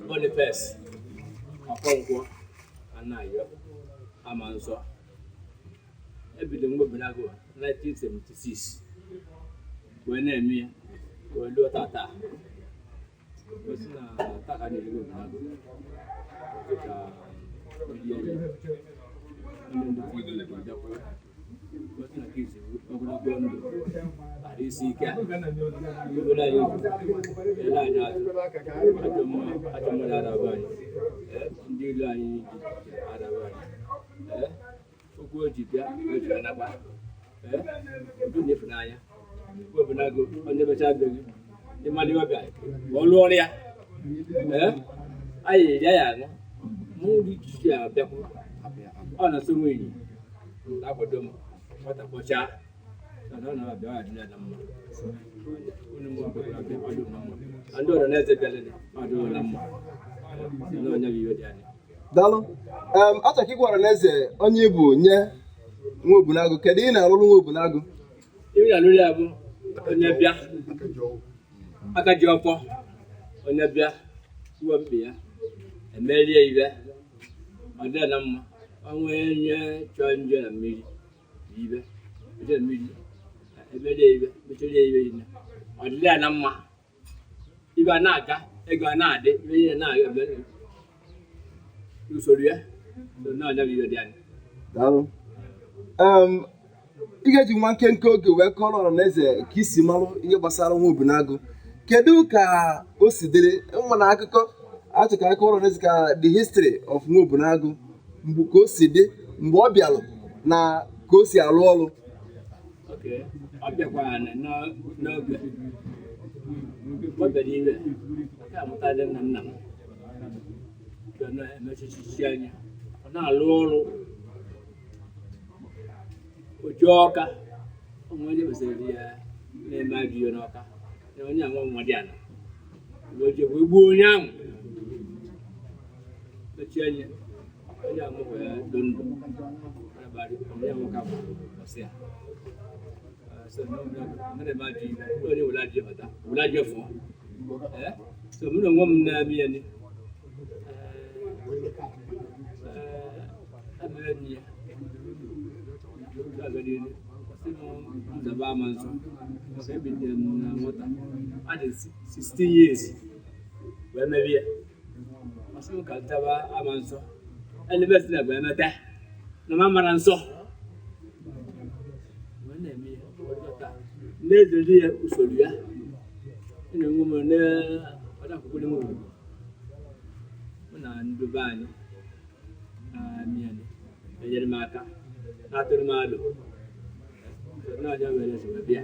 Boniface Okonkwo Anayo Amansọ. Ebido m Obunagu 1976 wee na-eme ya wee luo tata. Gosi na taa ka a na-eri Obunagu dịka ndị enyi ndị ndị TV bịakwuru gosi na kisi ogologo ndụ arụ isi ike obere anyị ele anyị azụ ajọ mmụọ ajọ mmadụ arabụ anyị. Ee, ndị ilu anyị ji arabụ anyị. Ee, okwu o ji bịa o ji anakwa. Ee, udo na ịfụnanya Obunagu onye mecha be gị ịmadị ọbịa ma ọ lụọ ọrụ ya. Ee, anyị eri ya aṅụ mụ dị iche iche abịakwu ọ na-asọ nwunye na-akwado m nwata kpọchaa na ọ na-abịa ọ adịla na mma unu mụ bịakwara abịa ọ dị na mma na ndị ọra na eze bịara ọ dịghị na mma na onye bụ iwe dị anyị. Daalụ. Achọrọ ka ị gwara n'eze onye bụ nye nwa Obunagu. Kedu ihe ị na-arụrụ nwa Obunagu? Iwe na-alụrụ ya bụ onye bịa aka ji ọfọ onye bịa uwe mkpi ya emerie ibe ọ dị na mma onwe onye chọọ nje na mmiri ibe nje na mmiri emerie ibe mecherie ibe niile ọ dịrị ya na mma ibe a na-aga ego a na-adị ibe niile na-aga eme usoro ya so na ọnya bụ ibe dị anyị. Daalụ. Ị ga-eji nwa nkenke oge wee kọrọ ọra na eze ka isi malụ ihe gbasara nwa Obunagu. Kedu ka o si dịrị nwa na akụkọ achọ ka akọrọ ọra na eze ka the history of nwa Obunagu mgbe ka o si dị mgbe ọ bịalụ na ka o si alụ ọrụ? Okay. Ọ bịakwara n'oge ọ bịara iwe nke amụtadị nna nna m bịa na-emechichichi anya ọ na-alụ ọrụ oju ọka onwe onye mesịrị ya na-eme ajọ ihe n'ọka na onye anwa nwa dị ala wee jee wee gbuo onye ahụ mechie anya onye ahụ wee do ndụ onye ahụ ka bụ ọsị ya. So no no no ma ji onye were ajọ bata were ajọ fụọ. Ee, so mụ na onwe m na-eme ya ni emere nne ya aga n'ihu sị m nzaba ama nsọ maka ebitere m na nwata adị 16 years wee mebe ya ọ sị m ka nzaba ama nsọ elebe si na bụ emete na ma mara nsọ wee na-eme ya na-ezeri ya usoro ya na-enwe m na-akwụkwọ m obodo mụ na ndị be anyị na-amị ya enyere m aka na-atụrụ m alụ na-aja were si wee bịa.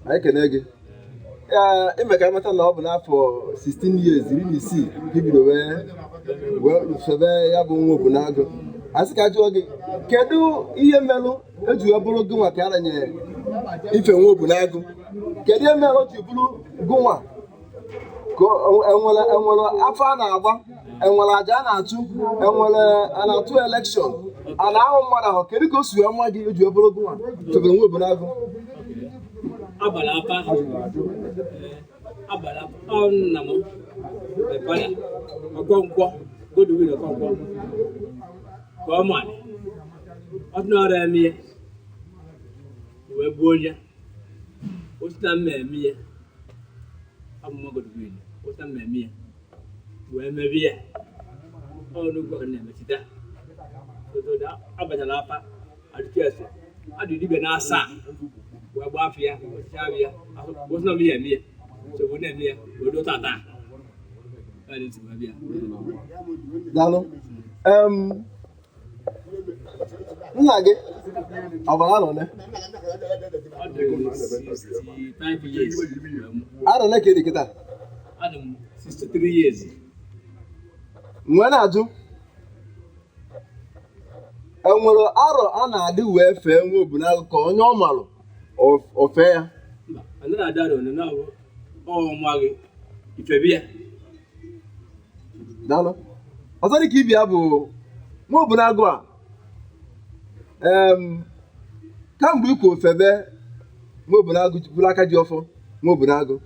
Anyị kene gị. Ee, ime ka anyị mata na ọ bụ n'afọ 16 years 16 ka i bido wee febe ya bụ nwa Obunagu. A sị ka jụọ gị kedu ihe melụ eji wee bụrụ gị nwa ka a ranyere ife nwa Obunagu? Kedu ihe melụ ji bụrụ gị nwa ka enwere afọ a na-agba, enwere aja a na-achụ, enwere a na-atụ elekshọn, a na-ahụ mmadụ ahụ? Kedu ka o si wee nwa gị eji wee bụrụ gị nwa febere nwa Obunagu? Agbara afa agbara ọ nna m my father Okonkwo Godwin Okonkwo ka ọ maara ọ dị n'ọrụ eme ya wee gbuo onye o si na mma eme ya abụ m Godwin o si na mma eme ya wee mebe ya Ọnụgwu ka na-emechite otodo abachara afa adịtụ ese adị dibịa na asaa wee gbaa afọ ya osisi abịa gosi na ya eme ya nsogbu na-eme ya wee do tata. Ya na nsogbu abịa. Daalụ. Nna gị ọ gbara arọ ole? Ọ dị 65 years. Arọ ole ka ị dị kịta? Adị m 63 years. Nwee na-ajụ, enwere arọ a na-adị wee fee nwa Obunagu ka onye ọ malụ o fee ya? Mba, anaghị adị arọ ole na ọ nwa gị ifebi ya. Daalụ. Ọzọ dịka ibi ya bụ nwa Obunagu a, kamgbe ikwu ofebe nwa Obunagu bụrụ aka ji ọfọ nwa Obunagu,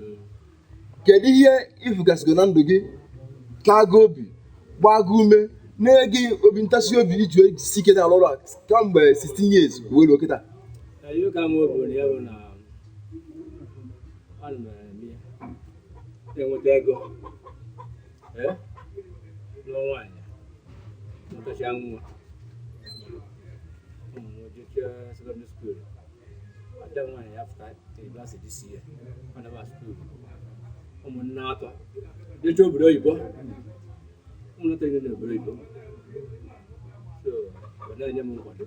kedu ihe ifugasịgo na ndụ gị ka agụ obi gbaa gị ume na-enye gị obi ntasi obi iji isi ike na-alụ ọrụ a kamgbe 16 years wee ruo kịta? Ihe ka m obi ya bụ na ana m eme ya na-enweta ego, lụọ nwaanyị, mụtacha nwa, ụmụ m jechaa secondary school, ada m nwaanyị ya pụta university this year, ọ na-aba school, ụmụnne atọ jechaa obodo oyibo, ụmụnne atọ n'obodo oyibo, so ọ na-enye m nkwado,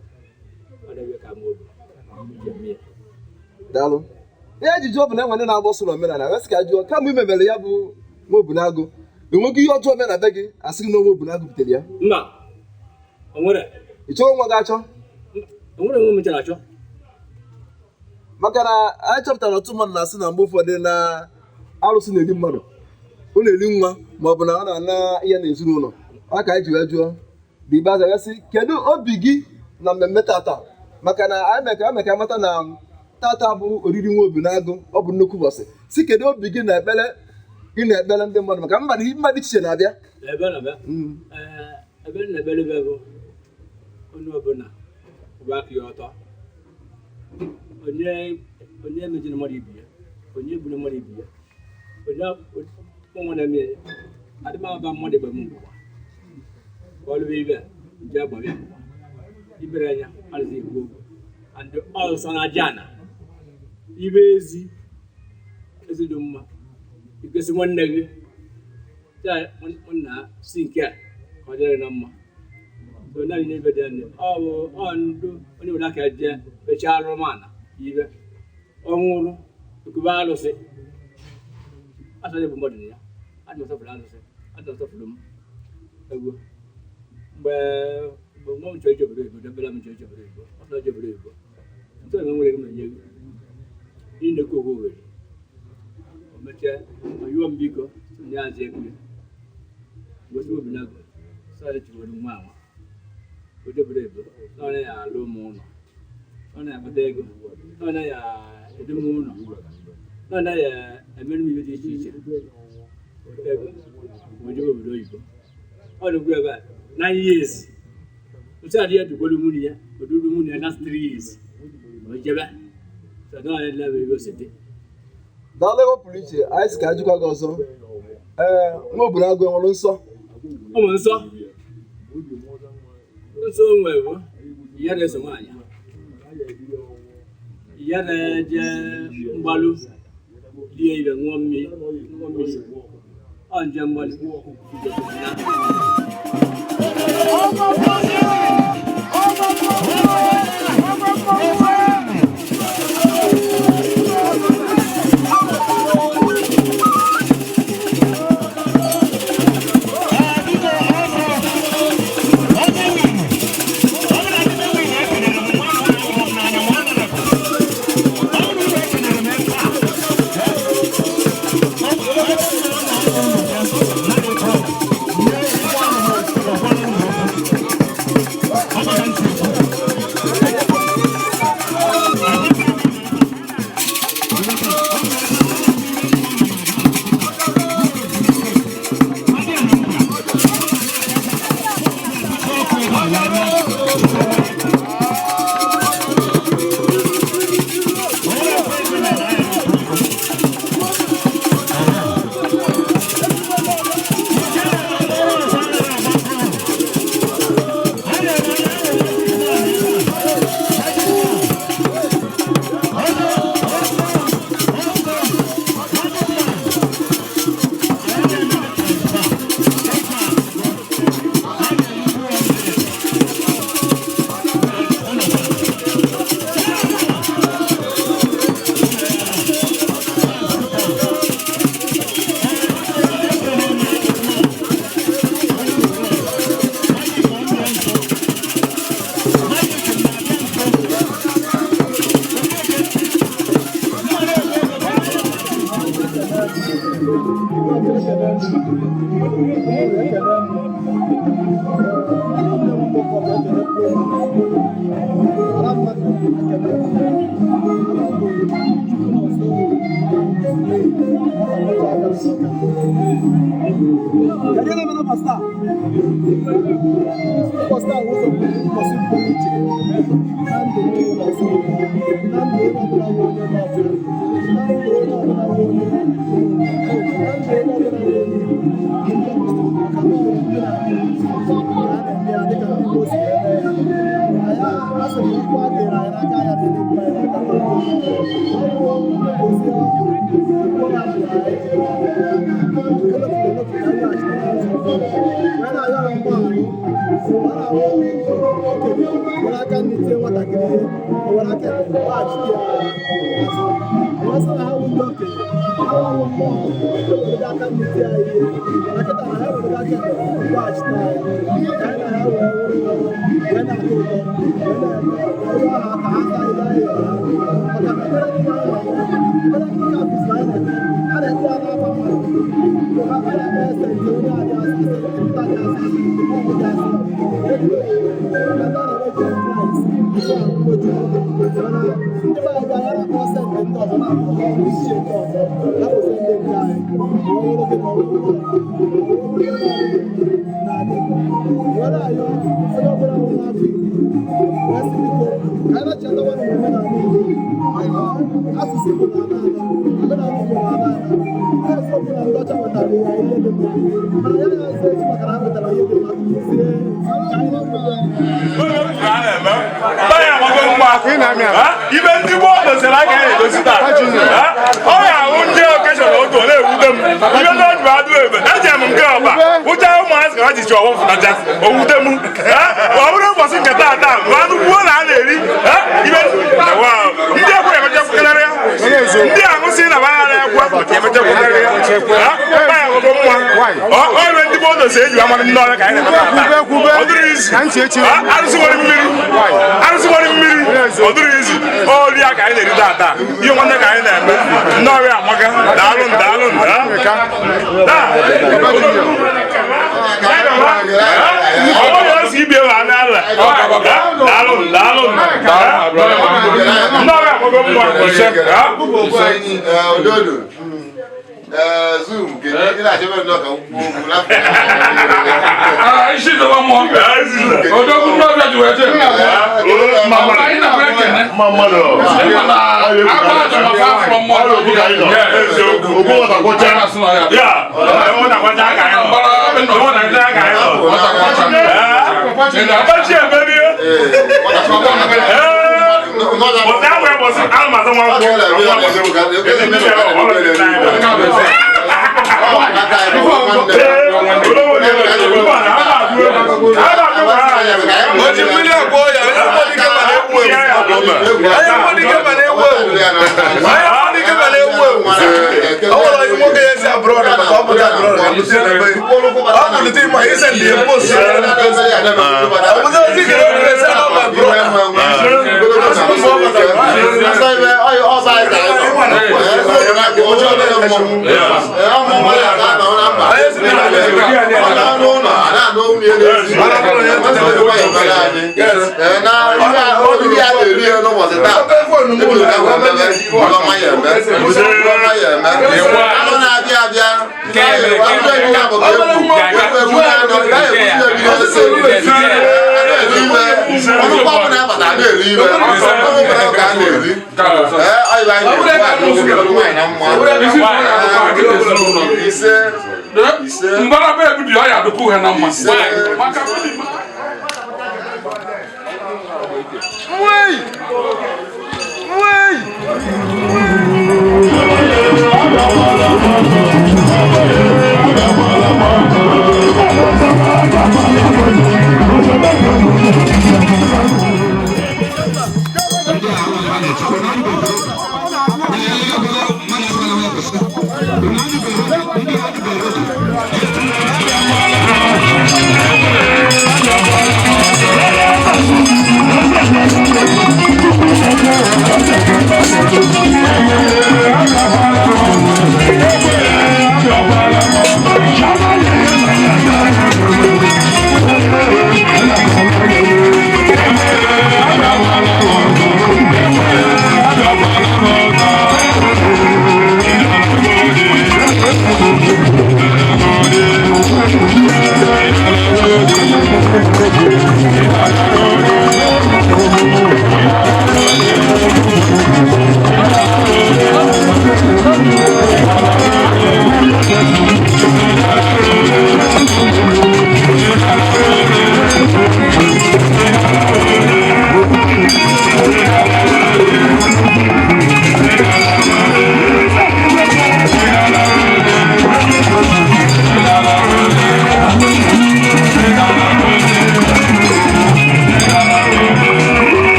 ọ na-eme ka m obi iji eme ya. Daalụ. Ihe ejije ọ bụ na enwe ndị na-agba ọsọ n'omenala wee sị ka jụọ, kamgbe i mebere ya bụ nwa Obunagu, enweghị ihe ọjọọ mee na be gị asị gị na nwa Obunagu butere ya? Mba, o nwere. Ị chọrọ nwa gị achọ? O nwere nwe m chọrọ achọ. Maka na anyị chọpụtara ọtụtụ mmadụ na-asị na mgbe ụfọdụ na arụsị na-eri mmadụ, ọ na-eri nwa, ma ọ bụ na ọ na-ana ihe n'ezinụlọ. Ọ ka anyị ji wee jụọ bụ ikpeazụ wee sị, kedu obi gị na mmemme tata? Maka na anyị mee ka mata na tata bụ oriri nwa Obunagu, ọ bụ nnukwu ụbọchị. Si kedu obi gị na ekpere ị na-ekpere ndị mmadụ maka mmadụ iche iche na-abịa? Ebe na-abịa. Ebe na-ekpere ebe bụ onye ọbụla kwụba aka ya ọtọ, onye emejiri mmadụ ibe ya, onye egburu mmadụ ibe ya, onye onwe na-eme ya adị m aba mmadụ igbe m ngwụwa ka ọ lụwa ibe nje agbara ya ibere anya adịghị ekwu okwu and ọsọ na aja na ibe ezi ezi dị mma igosi nwanne gị nwanna si nke a ka ọ dịrị na mma. So naanị n'ebe dị anya ọ bụ ọ ndụ onye nwere aka jee mechaa arụmana ibe ọ nwụrụ ekube alụsị asọrọ bụ mmadụ na ya adị m asọfụrụ alụsị, adị m asọfụrụ m egwu mgbe mgbe nwa m chọrọ ije obodo oyibo, debere m chọrọ ije obodo oyibo, ọ sọrọ ije obodo oyibo ntụ eme nwere ego m enye gị ị na-ekwu okwu oghere o mechaa ọ yụọ m biko sị m ya azụ ego ya gosi m Obunagu sọ ya chiwere nwa anwa oje obodo oyibo na ọ ya alụ m ụlọ, ọ na-akpata ego, ọ na ya edu m ụlọ, ọ na ya emere m ihe dị iche iche ego ma jebe obodo oyibo. Ọ dịkwa ebe a 9 years otu adị ya dukwuru nwunye ya, oduru nwunye ya last 3 years o jebe so na ọ na ebe o si dị. Daalụ, ebe ọ pụrụ iche anyị sị ka ajụkwa gị ọzọ. Ee, nwa Obunagu enwere nsọ? Ụmụ nsọ nsọ onwe bụ ihe na-eso nwaanyị, ihe na-eje mgbalụ lie ibe ṅụọ mmiri ṅụọ mmiri ọ nje mgbalụ. Kedu ihe na-eme n'ụbọchị taa? Ụbọchị taa bụ ụzọ ụbọchị pụrụ iche na ndụ ndị ụbọchị, na ndụ onye ọbụla bụ onye Nọọfịa, na ndụ onye ọbụla bụ onye, na ndụ onye ọbụla bụ onye Igbo. Maka na ọ bụ omenala Igbo ka a na-eme ya dịka ndị Igbo si eme ya. Anyị a sị na ọkụ a dịrị anyị n'aka ya na-edekwu anyị n'aka. Ọ bụ ozi Igbo na-abịa anyị elefuru elefu ka anyị laghachitere azụ. Wee na-ayọ ha mgbaghara. Ọ na-awụ okenye were aka nri tie nwatakịrị ihe, o were aka ekpe laghachite ya azụ. Wee sị na ha wụ ndị okenye, ha wụ mmụọ, ewerego aka nri tie anyị ihe, na kịta na ha ewerego aka ekpe laghachite anyị, ka anyị na ha wee wụrụ wee na-atọ ụtọ, wee na-eme ayọ ha ka ha saa ihe anyị yọrọ ha. Maka na ekpere niile anyị na-ekpe, ekpere ndị Catholic anyị na-ekpe, a na-ekpe ya n'afa mmadụ. A na-ekpe Saint onye a dị asọ, Saint Peter dị asọ, Saint Paul dị asọ. Na ndị a na-eme Jizọs Kraịst, nke a bụ Chukwu. Mana ndị be anyị bịa ya na-akpọ saint ndị ọzọ, na-akpọ ichie ndị ọzọ, hapụzie ndị nke anyị. Ọ bụrụ gị na ọ bụrụ n'ala Igbo. Wee na-ayọ onye ọbụla bụ n'afọ Igbo, wee sị biko ka anyị na-echetawa na omenala Igbo, maka asụsụ Igbo na-ana ana, omenala Igbo na-ana ana. Eziokwu na ndị ọcha wetara ya ihe dị mma, mana ya na-azụ echi maka na ha wetara ihe dị mma tụzie ka anyị na-eme. Ibe ndị gboo doziri aka ya edozi taa. Ọ ya ahụ ndị occasion otu ọ na-ewute m. Ibe ndị ọjụ adụ ebe eji m nke ọba ụcha ụmụazị ka ha ji chi ọwọ fụtacha owute m. Ọ bụrụ ụbọchị nke taa taa ma anụ gbuo na a na-eri ibe ndị ekwe emechakwakarị ya, ndị aṅụsị na baghara ekwe emechakwakarị ya. Ya nwego mma ọ ebe ndị gboo dozi eji amadị ndị ọrịa ka anyị na-eme taa. Ọ dịrị izi arụsị nwere mmiri, arụsị nwere mmiri, ọ dịrị izi ori ya ka anyị na-eri taa. Ihe nwanne ka anyị na-eme ndị ọrịa amaka. Daalụ, daalụ. Ọ bụrụ na ibie ma n'ala. Daalụ, daalụ. Ndị ọrịa amago mma. Ododo. Zoom, kedu ị na-achebe nnọọ ka m kwuo okwu n'afọ? Isi dọba mmụọ odogwu ndị ọbịa ji wee jee. Anyị na ekene ịma na agba ajọmafa afọ mmụọ. Eziokwu. Ya, nwata aka anyị nọ. Nwata aka anyị nọ. Abachi emerie. Bọ̀dé àwọn ẹ̀bọ̀ sí alùpàtà wọn kú. Àwọn ẹ̀bọ̀ sí O ji mmiri agwọ ya, onye mmadụ ike ma na-ewu ewu. Onye mmadụ ike ma na-ewu ewu. Onye mmadụ ike ma na-ewu ewu. Ọ nwere onye nwoke ya si abroad maka ọ pụta abroad ka lute na be. Ọ pụlite ma ise ndị post ya na Facebook. Ọ bụzi ozi gere obi esi na my brother. Oriri a na-eri ya n'ụbọchị taa, anụ na-abịa abịa, ọnụkwa ọbụla abata na-eri ibe ọnụ ka a na-eri ise ise. Mbara be ebu dị ọya dụkwu ha na mma maka Thank you.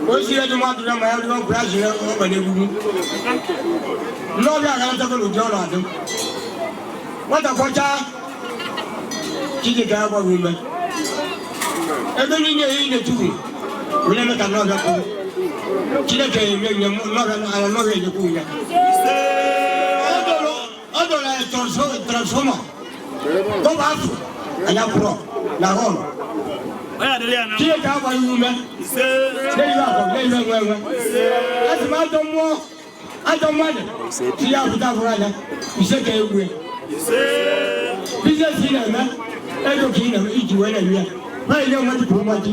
O si eji mmadụ na ma ya rịọ ọgwụ ya jiri ọgba n'egwugwu. Ndị ọbịa agaratakwa n'ụdị ọrụ adị. Nwata kwọchaa, Chineke ya gbaghị ume. Ebe niile ị na-etufu, were eme ka ndị ọbịa kwuru. Chineke eme nye n'ọbịa ala n'ọbịa enyekwu ya. Ọ dọrọ ya transfọma. Tọ́ba afọ, anya kwụrọ na họlụ. Chineke agbaghị ume. N'eyiwe akọ, n'eyiwe nwe nwe. Asị m ajọ mmụọ, ajọ mmadụ, si ya apụta afụrụ anya, ise ka egwu ya. Biznes ị na-eme, ego ka ị na-eme iji wee na-eme ya. Ma ị na-enwe dịka ụmụaji.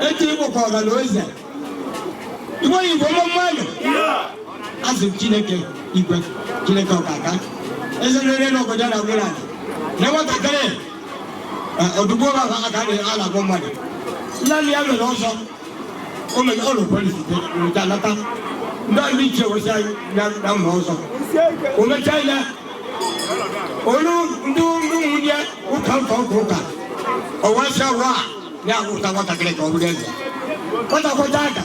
Etu ịkpọkọ ọga na oze. Igbo Igbo mma mmadụ. Asị m Chineke igwe, Chineke ọkaka. Eze rere n'obodo na gwụrụ ala. Na nwatakịrị ọdụgbo aka a na-agwọ mmadụ. Nna ya mere ọsọ. O mere ọrụ polisi rute alata. Ndị ndị iche wesị na mma ọsọ. O mechaa ya. Olu ndị nwunye ụka ụka ụka ụka. O wee sị ọrụ a ya agwụta nwatakịrị ka ọ bụrụ eze. Nwata kwọcha aka.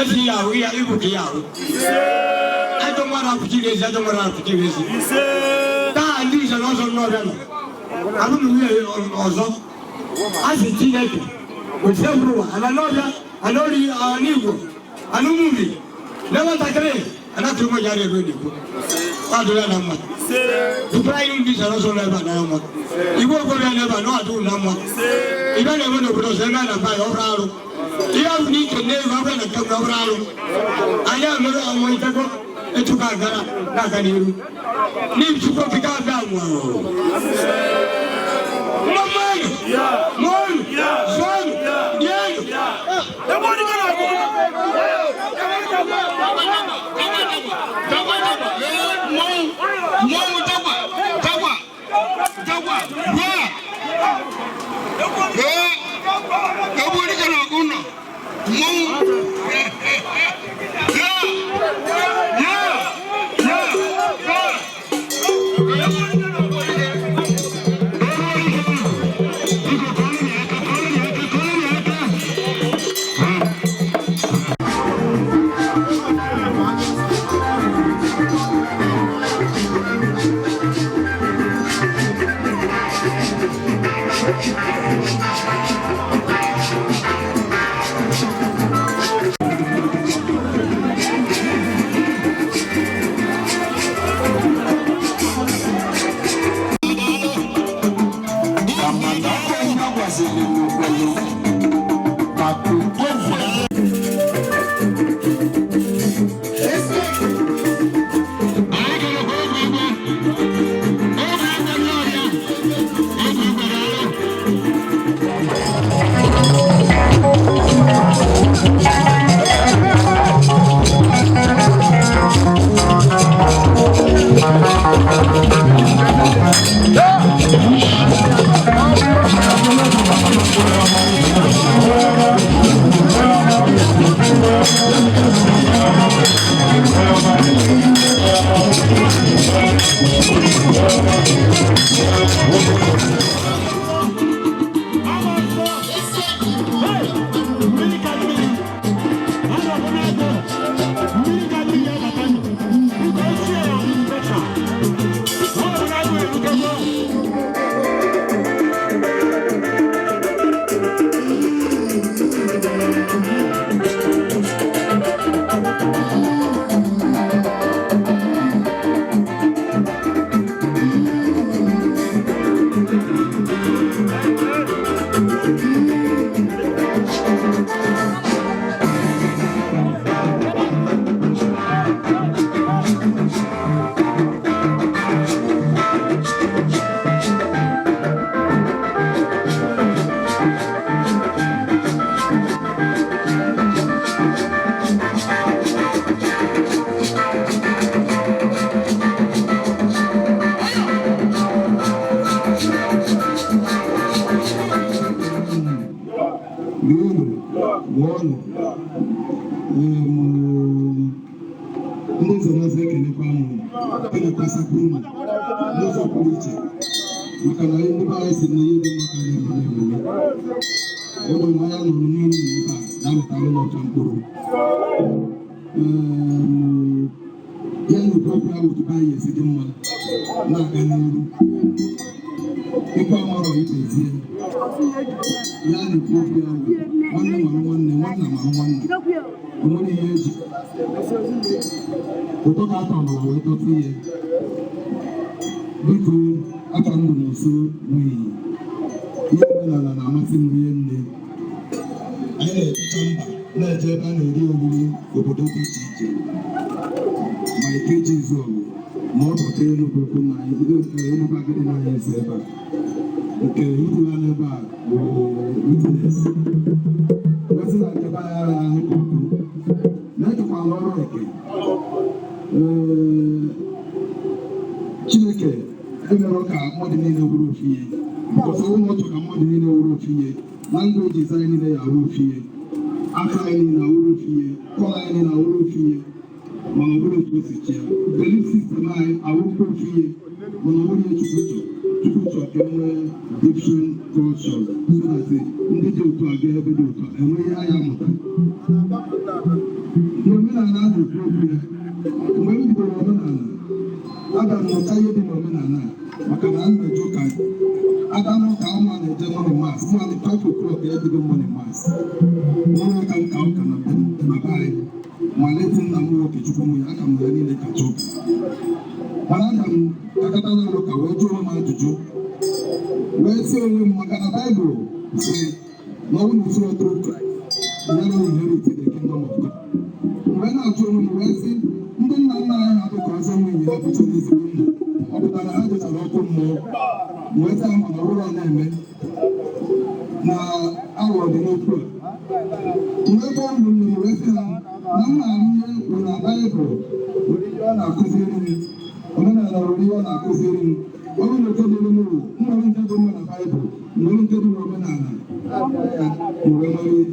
Ezi ya ahụ ya ibu ka ya ahụ. Ajọ mmadụ apụchiri ezi, ajọ mmadụ apụchiri ezi. Taa ndị nze na ọzọ n'ọbịa nọ. Alụ m nwunye ọzọ. A sị Chineke, otie bụrụ ụwa, ala n'ọbịa, ala ori, ala n'Igbo, ala ụmụnri, na nwatakịrị, anatụrụ m ya ebe n'Igbo. Ọ dụrụ ya na mma. Tupu anyị ndị nze na ọzọ n'ebe a na mma. Igbo okorobịa n'ebe a na ọ dụrụ na mma. Ibe na-eme n'obodo ọzọ ebe a na mba ya ọ bụrụ arụ. Ihe ọ bụ n'ike n'ego ọ bụrụ na nke ọ bụrụ arụ. Anyị emere ọnwa itego etuka agara na-aga n'iru. N'ihi Chukwu okike abịa nwụrụ. Mmanụ, mmanụ, zọnụ, rienụ. Mmanwụ jagwa, jagwa, jagwa, bua. Ee, egbu dike na ọgụ nọ. Mmanwụ. Ya, ya, ya, ya. Ndị nze na ọzọ ekelekwa m kelekwasịkwa unu n'ụzọ pụrụ iche maka na ndị be anyị si na ihe dị mma ka na-eme eme. Ebe mmanya nụrụ n'ihu na ebe a ya mịtara n'ọcha mkpụrụ. Ya na okwu ahụ tupu anyị esi dị mma na-aga n'iru. Ikpe amarọ ikpezie. Ya na-ekwu okwu ya bụ nwanne mara nwanne, nwanna mara nwanne. O nwere ihe eji ụtọ ka atọ n'ụwa wee dọta ihe. Biko, aka m dị n'ụsọ nwunye. Ihe omenala na-amasị m rie nne. Anyị na-echecha mba na-eje ebe a na-eri oriri obodo dị iche iche. Ma Ikeji Izuogu ma ọ bụta Enugwu ukwu na Enugwu Agidi na anyị esi ebe a. Nke itula n'ebe a bụ witness. Ngozi na nke be anyị araghị ahụ ka ukwu. Na-ekekwala ọrụ eke. Ee, Chineke emere ka mmadụ niile wuru ofu ihe. Because ọ bụrụ na ọ chọrọ ka mmadụ niile wuru ofu ihe, languages anyị niile ya awụ ofu ihe, aka anyị niile awụrụ ofu ihe, colour anyị niile awụrụ ofu ihe, mana ọ bụrụ otu o si chịa. Belief system anyị awụrụkwa ofu ihe, mana ọ bụrụ ihe Chukwu chọrọ. Chukwu chọrọ ka e nwee different cultures so that ndị dị otu a gaa ebe dị otu a enwe ihe anyị amụta. N'omenala a na-ekwu okwu ya, mgbe m bidoro omenala, aga m mụta ihe dị n'omenala a, maka na m na-eje ụka aga n'ụka ụmụ a na-eje morning mass, mụ adị 5 o'clock ebido morning mass. Nwere aka nka ụka na be m na be anyị, ma leti nna m nwoke Chukwu m ya aka m ha niile kacha ụka. Mana aga m akata na ụka wee jụọ onwe m ajụjụ, wee sị onwe m, maka na Baịbụl sị na ọ bụrụ na usoro through Christ, you never inherit the kingdom of God. Mgbe na-ajụ onwe m wee sị, ndị nna nna anyị ha dịka ọzọ nwunye ha bụchara ezigbo ndụ, ọ pụtara ha jechara ọkụ mmụọ? Wee sị ha mana ọ bụrụ na-eme na aghụghọ dị n'okwu a. Mgbe ebe ụmụnne m wee sị ha na m na-arụ ihe bụ na Baịbụl nwere ihe ọ na-akụziri m, omenala nwere ihe ọ na-akụziri m. Ọ bụrụ na nke dịrị m bụ m nwere nke dị mma na Baịbụl, nwere nke dị n'omenala ya, wee mara ihe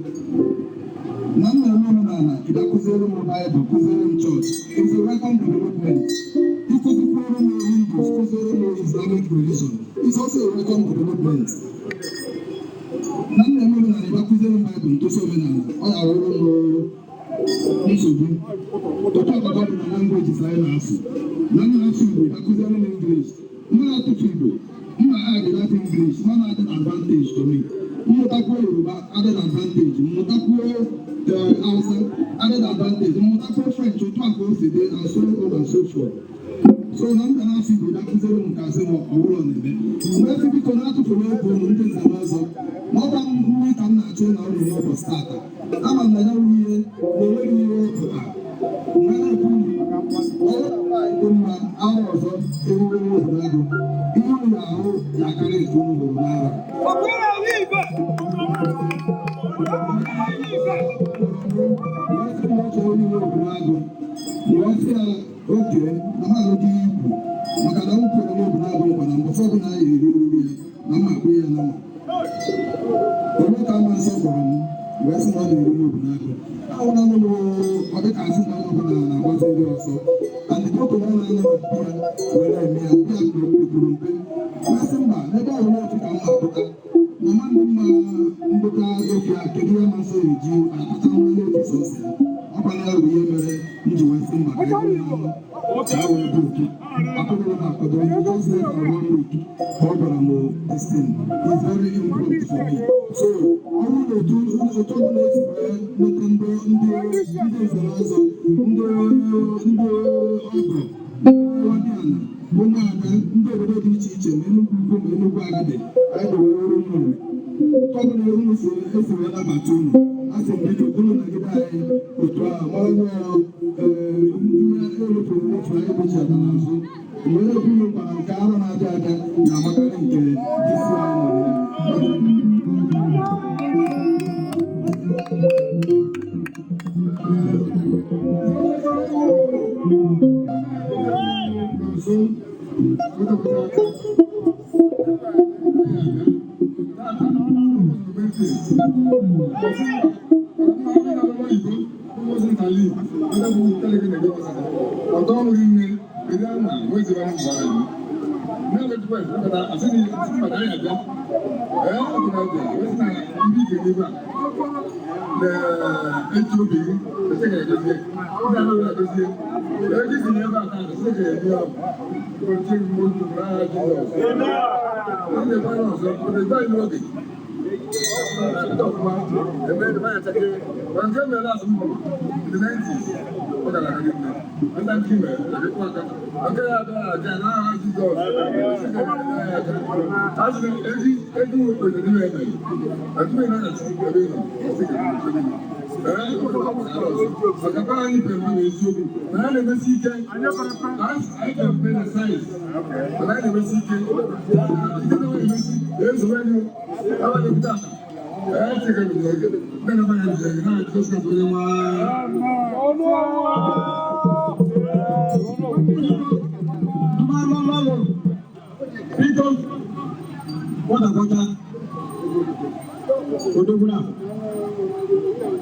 na m na-eme omenala. Ị ga-akụziere m Baịbụl, kụziere m chọọchị, it's a welcome development. Ịkụzikwere m Hindus, kụziere m Islamic religion, it's also a welcome development. Na m na-eme omenala, ị ga-akụziere m Baịbụl, ntosi omenala, ọ ya wụrụ m nsogbu. Otu ọkọkọ dị na languages anyị na-asụ, na m na-asụ Igbo, ị ga-akụziere m English, m na-atụfu Igbo, m na-add that English, m na-add advantage to me. Mmụtakwuo Yoruba, added advantage. Mmụtakwuo Hausa, added advantage. Mmụtakwuo French, otu a ka o si dị, and so on and so forth. So na m ga na-asụ Igbo, ga-akụziere m nke asị m ọbụla na-eme. Mgbe sị biko na atụfuru oge unu, ndị nze na ọzọ, ma ọ gwa m nri ka m na-achọ na unu n'ụbọchị tata. Ama m na ya wụ ihe na enweghị ihe ọ pụtara. Mgbe na-ekwu unu ọrụ na nwaanyị dị mma, arọ ọzọ eruru nwa obodo agụ, ihe unu ga-ahụ ya akarị nke unu hụrụ n'arọ. Wee sị na ọ chọrọ onye obodo agụ, wee sị ya oke na m alụghị ihe ikwu, maka na m kwere n'obodo agụ nkwa na mbọsị ọbụla ya eri oriri ya na mma akpụ ya na mma onye ka ama nsọ kpọrọ m wee sị na ọ na-eri n'obodo agụ ahụla m. Ọ dị ka asị na onye ọbụla na-agbazi ndị ọsọ and moto na na-anọ na ya were eme ya bịa kwuru mpe, wee sị mba, n'ebe ahụ na-efu ka mma apụta na ma ndị mma mgbụta efi a. Kedu ihe ma nsọ eji akpata nwa n'efu sọsọ ya? Ọkwana ya bụ ihe mere m ji wee sị mba, ka ebe n'ama ka ha wee bụ oke akwadoro m akwado. Just less than one week ka ọ gwara m this thing is very important for me. So ọ bụrụ na otu ọbụla esi wee nleta ndị nze na ọzọ, ndị ọgọ, ndị ọdịala, ụmụada, ndị obodo dị iche iche, ma Enugwu Ukwu ma Enugwu Agidi, anyị ga-ewere unu ọ bụla unu si esi wee nabata unu. A sị m biko unu nagide anyị otu ahụ, mara na ihe erufuru erufu anyị gbochiata n'azụ. Mgbe ekwu unu kwara nke arọ na-abịa abịa na-amakarị nke isi anyị nọ ya. request maka na asị na asị maka anyị abịa. Ee, ọ bụ na ọbịa, wee sị na ndị ije n'ebe a na-eji obi gị, ese ga-edozie. Ndị anaghị edozie. Ee, gị si n'ebe a taa, ese ga-eme ọ. Oche mgbe otu n'aha Jizọs. Ọ na-ekwe ọzọ, ọ na-ekwe anyị n'oge. In the 90s, Biko, nwata odogbuna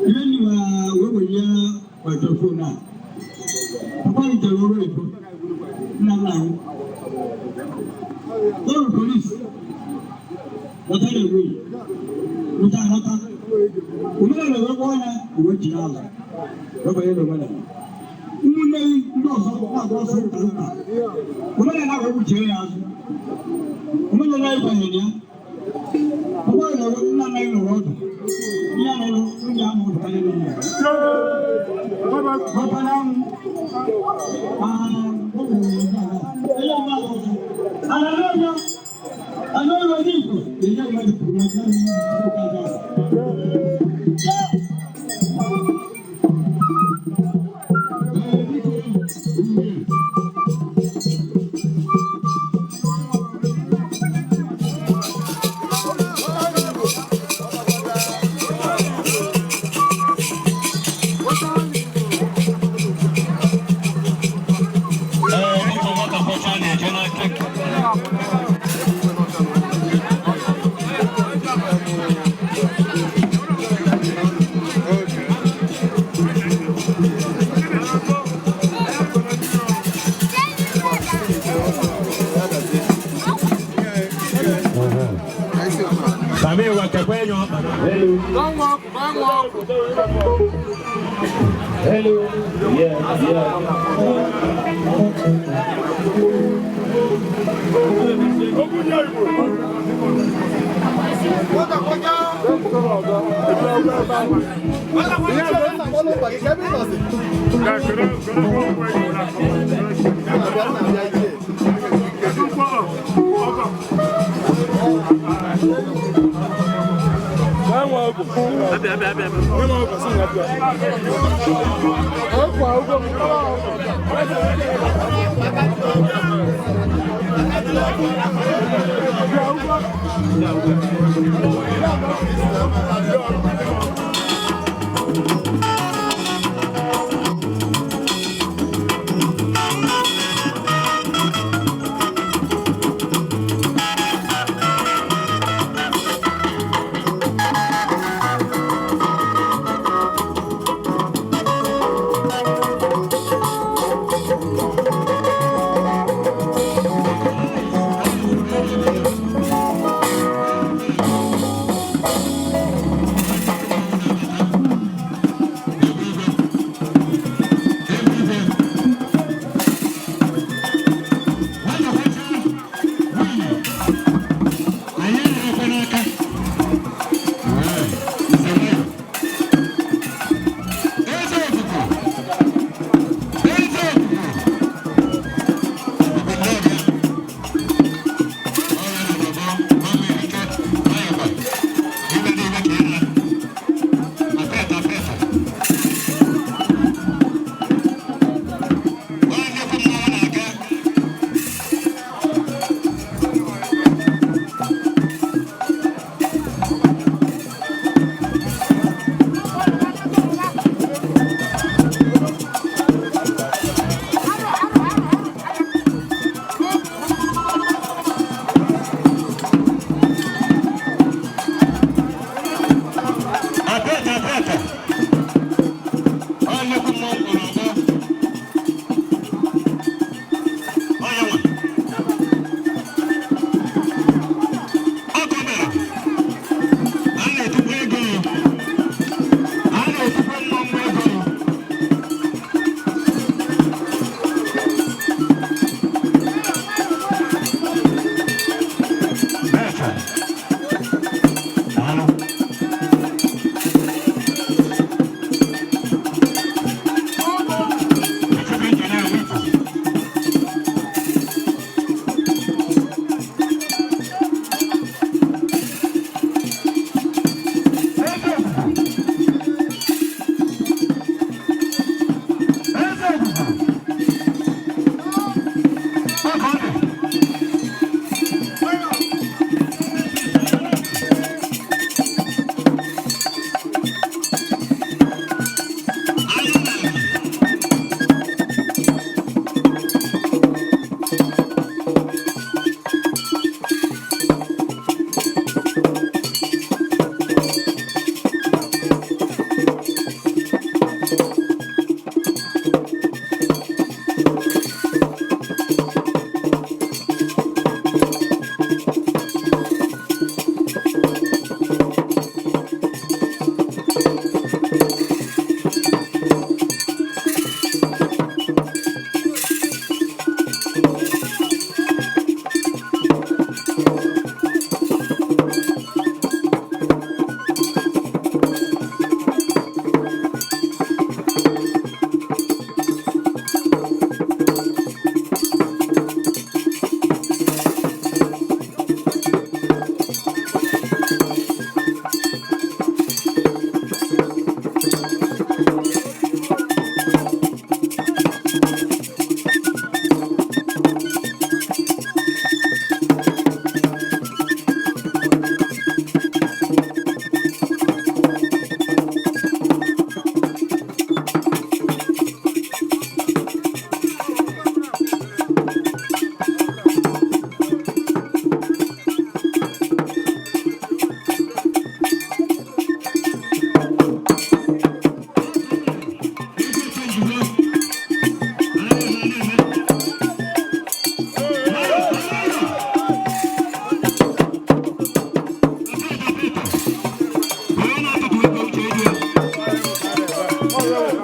ihe ni wa wewe ya microphone a papa ni jere ọrụ ebo nna nna ahụ ọrụ polisi wata na-ewe wata anata omenala wee kpọọ ya uwe ji ala wee banye n'omenala ụmụnne yi ndị ọzọ na-agba ọsọ nta nta omenala wee kpuchie ya azụ omenala anyị banyere ya papa nọrọ nna nna anyị nọrọ ọdụ ihe nọrọ nwunye ahụ ọdụ karịa n'ụlọ ya papa na anwụ Hello. Yeah, yeah. Okay.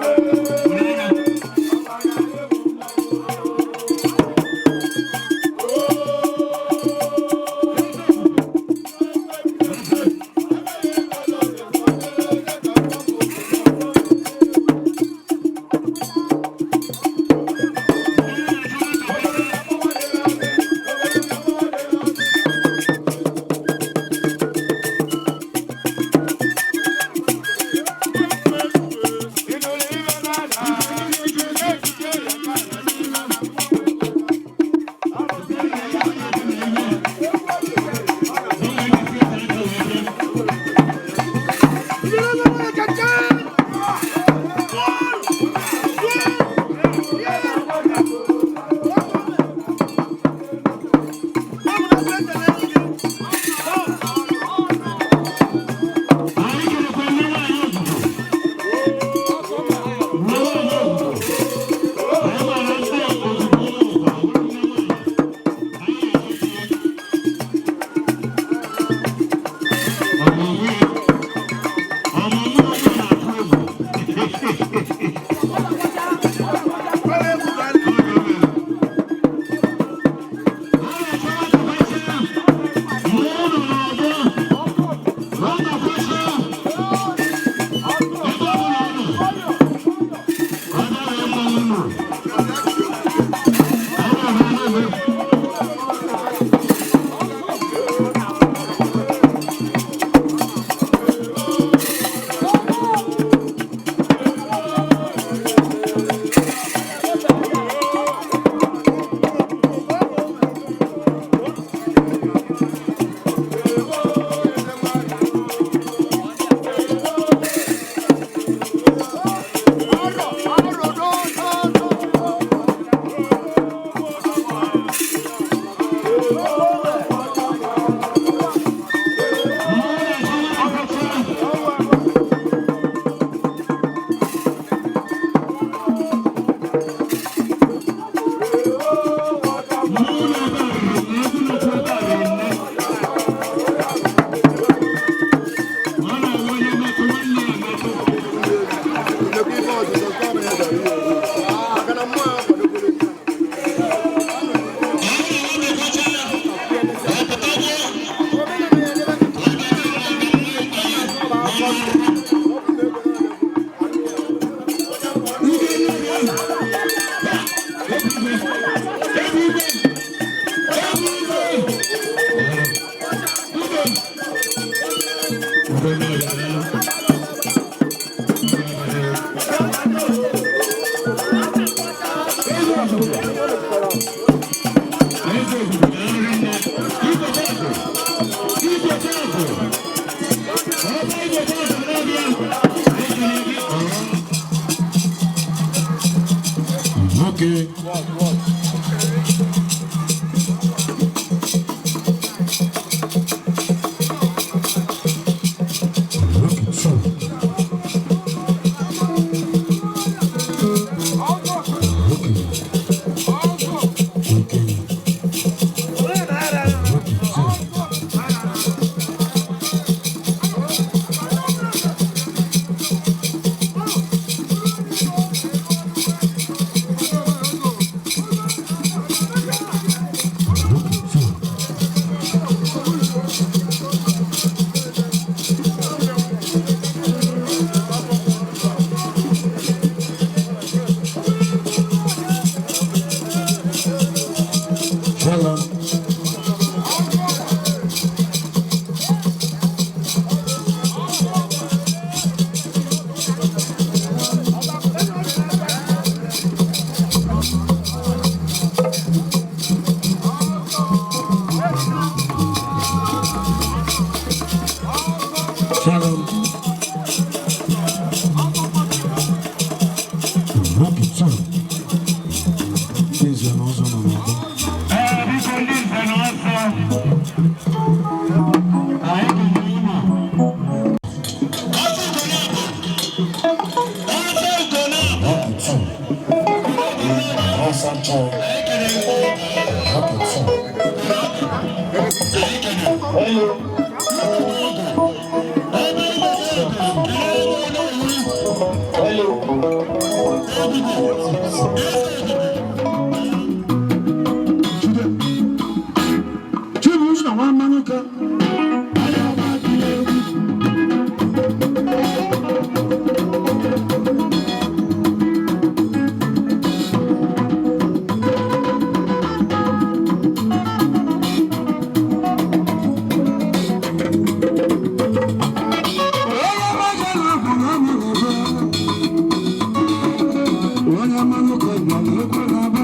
Shalom. Shalom. Rock it, son. Please, Hello. Chibuzo nwa mmanụka. Onye mmanụka nọ n'ekwe na-aba.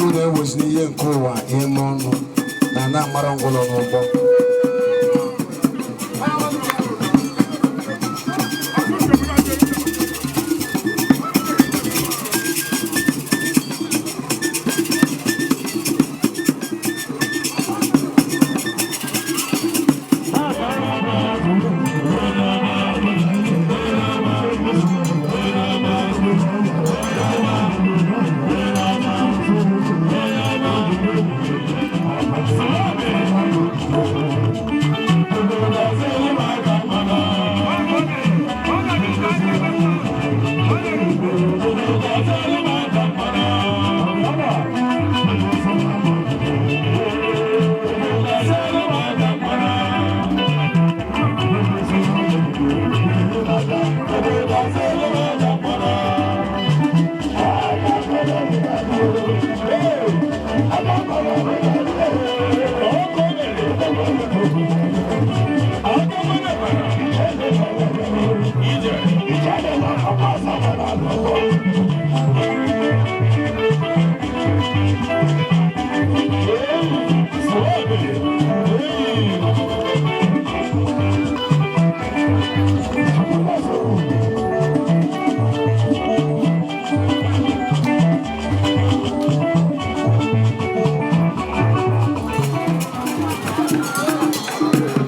Unu ewezina ihe nke ụwa ime ọnụ na na-amara ngwụlọ n'ụgbọ. Thank you.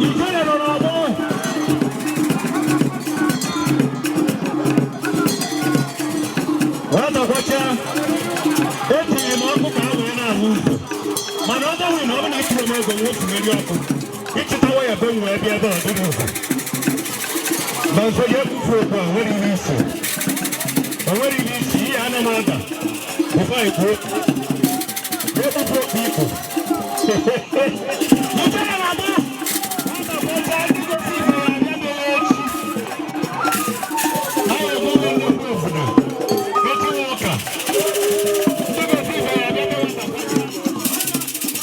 Ijele nọ n'ọgbọ. Nwata kwachaa, etinyere m ọkụ ka a wee na-ahụ ụzọ. Mana ọ bụghị na ọ bụ na echiri m ego m ofu ọkụ. Ịchịta waya be m wee bịa ebe a dịrị ụzọ. Ma nso ya ebufu okwu a nwere ihe isi. O nwere ihe isi, ihe ana m ada. Bifo ekwu okwu. Ya ebufu okwu ikwu. Ijele na-abịa. Nwata kwachaa, ndị gosi ife ya abịa bịa echi. Anyị egbugo nnukwu obodo. Echi nwe ụka. Ndị gosi ife ya abịa bịa nwata kwachaa.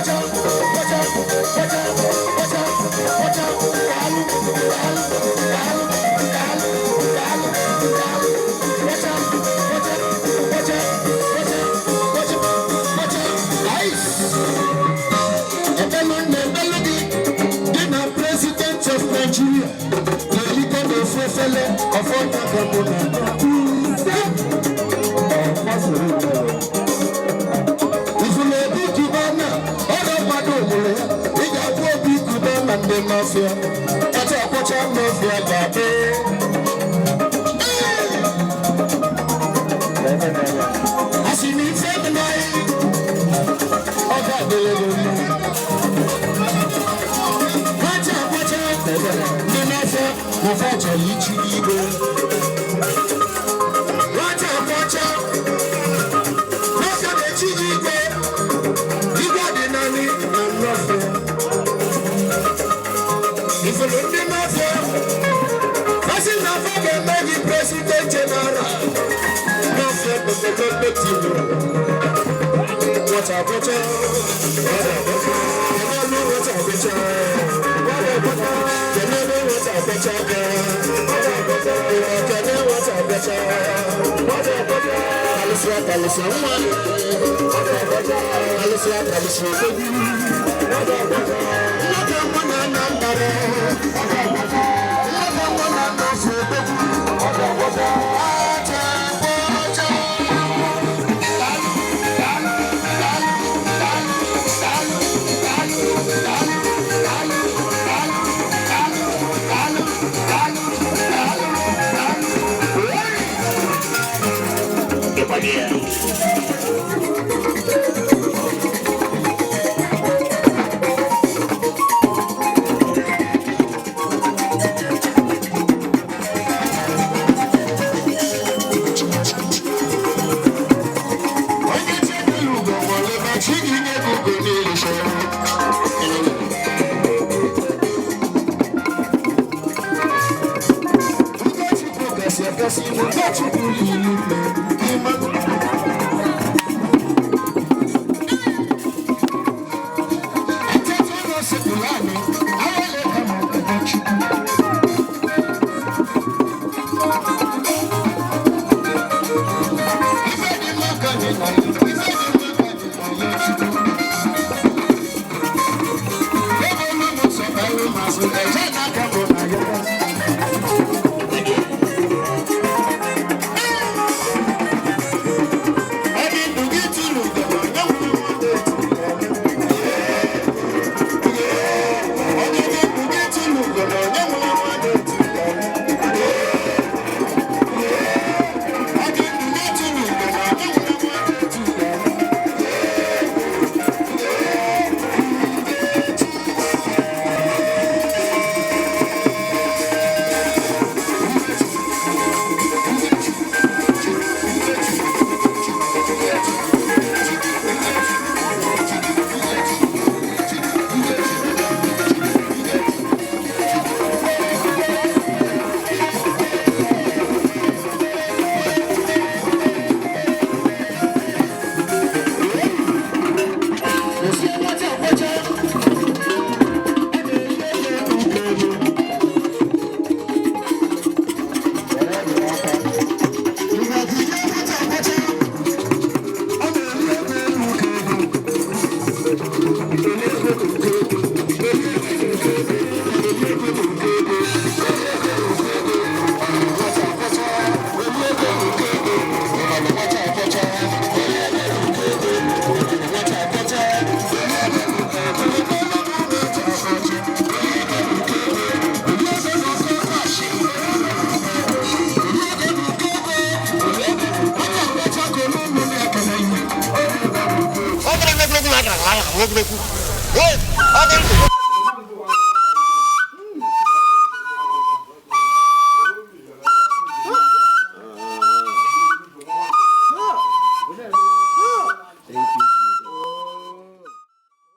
Watch out. Ọ